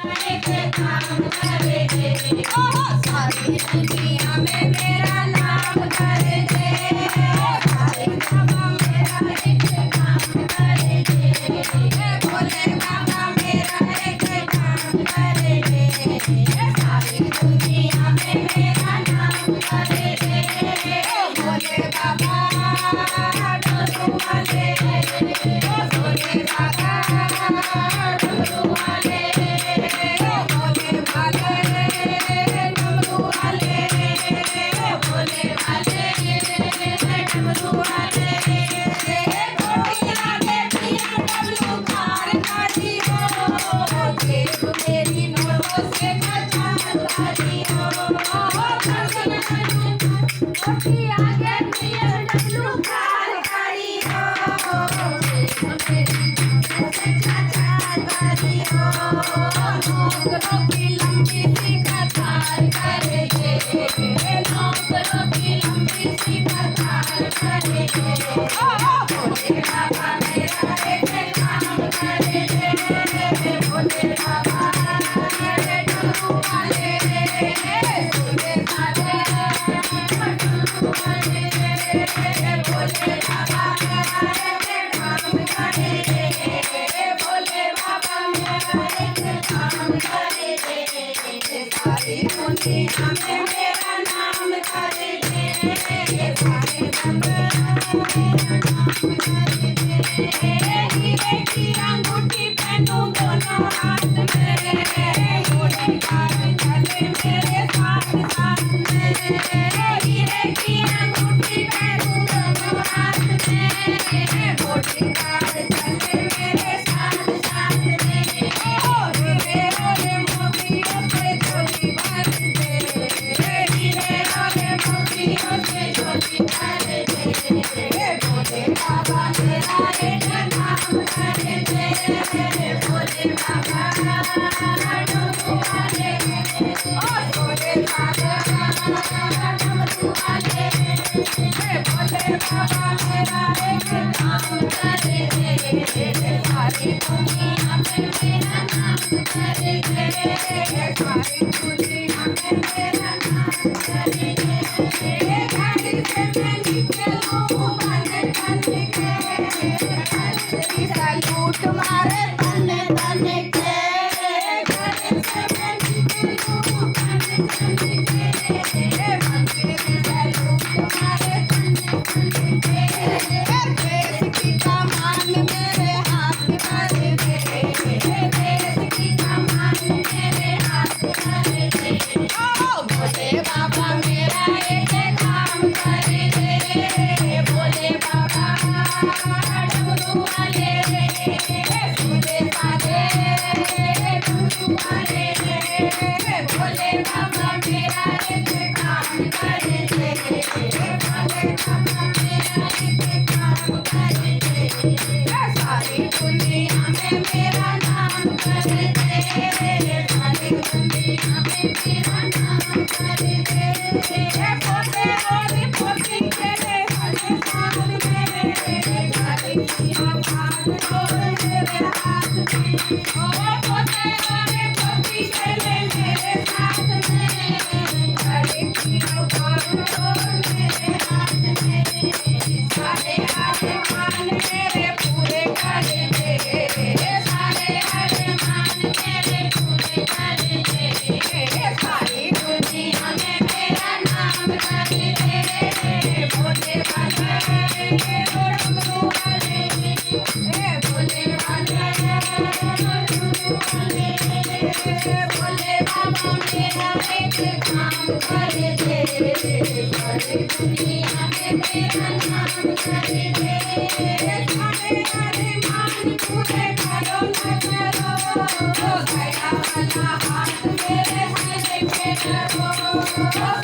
एक काम कर दे, ओ सारी दुनिया में मेरा नाम कर दे। सारे बाबा मेरा एक काम कर दे, भोले बाबा मेरा एक काम कर दे, सारी दुनिया में मेरा नाम कर दे। भोले बाबा डमरू वाले, भोले बाबा डमरू वाले, भोले वाले डमरू वाले, भोले वाले डमरू वाले। कोटिया के BMW car गाड़ी हो, देव मेरी नोटों से कचार गाड़ी हो। कोटिया के BMW car गाड़ी हो, देव मेरी नोटों से कचार गाड़ी हो। नौकरों की लंबी सी कतार कर दे, नौकरों की लंबी सी कतार कर दे। भोले बाबा मेरा एक काम कर दे, भोले बाबा डमरू वाले, सीधे साधे डमरू वाले, भोले बाबा एक काम कर दे, भोले बाबा मेरा एक काम कर दे, सारी दुनिया में मेरा नाम कर दे, सारे बाबा मेरा नाम कर दे। हीरे की अंगूठी पहनूं दोनों हाथ में, घोड़े कार चले मेरे साथ साथ में। हीरे की अंगूठी पहनूं दोनों हाथ में, घोड़े कार चले मेरे साथ साथ में। ओ हीरे और मोतियों से झोली भर दे, हीरे और मोतियों से झोली भर दे। भोले बाबा मेरा एक नाम कर दे, भोले बाबा डमरू वाले, ओ भोले बाबा डमरू वाले, भोले बाबा मेरा एक नाम कर दे, सारी दुनिया में मेरा नाम कर दे, सारी दुनिया में मेरा नाम कर दे। घर से मैं निकलूं बन ठन के, सैल्यूट मारे तन तन के। घर से मैं निकलूं बन ठन के, मंदिर सैल्यूट मारे तन तन के। देश की कमान मेरे हाथ कर दे, देश की कमान मेरे हाथ कर दे। ओ भोले बाबा मेरा एक काम कर दे, भोले बाबा डमरू वाले, सीधे साधे डमरू वाले, भोले बाबा मेरा एक काम कर दे, भोले बाबा मेरा एक काम कर दे, सारी दुनिया में मेरा नाम कर दे, सारी दुनिया में मेरा नाम कर दे। पोते और पोती तेरे हर साल में, लड़कियां भाग डोर मेरे हाथ में। ओ पोते और पोती खेले मेरे साथ में, लड़कियां भाग डोर मेरे हाथ में। सारे अरमान मेरे पूरे कर दे, सारे अरमान मेरे पूरे कर दे, सारी दुनिया में मेरा नाम कर दे। भोले वाले डमरू वाले, भोले वाले डमरू वाले, भोले बाबा मेरा एक काम कर दे, सारी दुनिया में मेरा नाम कर दे। सारे अरमान पूरे करो न करो, दया वाला हाथ मेरे सिर पे करो।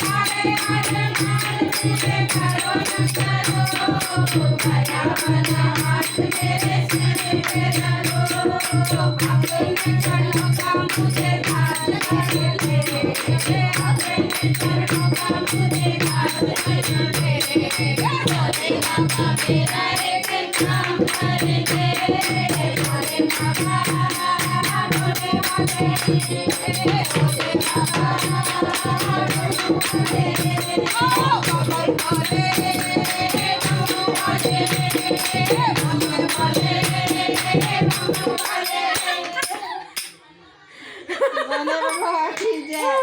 सारे अरमान पूरे करो न करो, दया वाला हाथ मेरे सिर पे करो। अपने चरणों का मुझे दास कर ले, अपने चरणों का मुझे दास कर ले। भोले बाबा मेरा एक काम कर दे, भोले बाबा भोले वाले, बाबा की जय।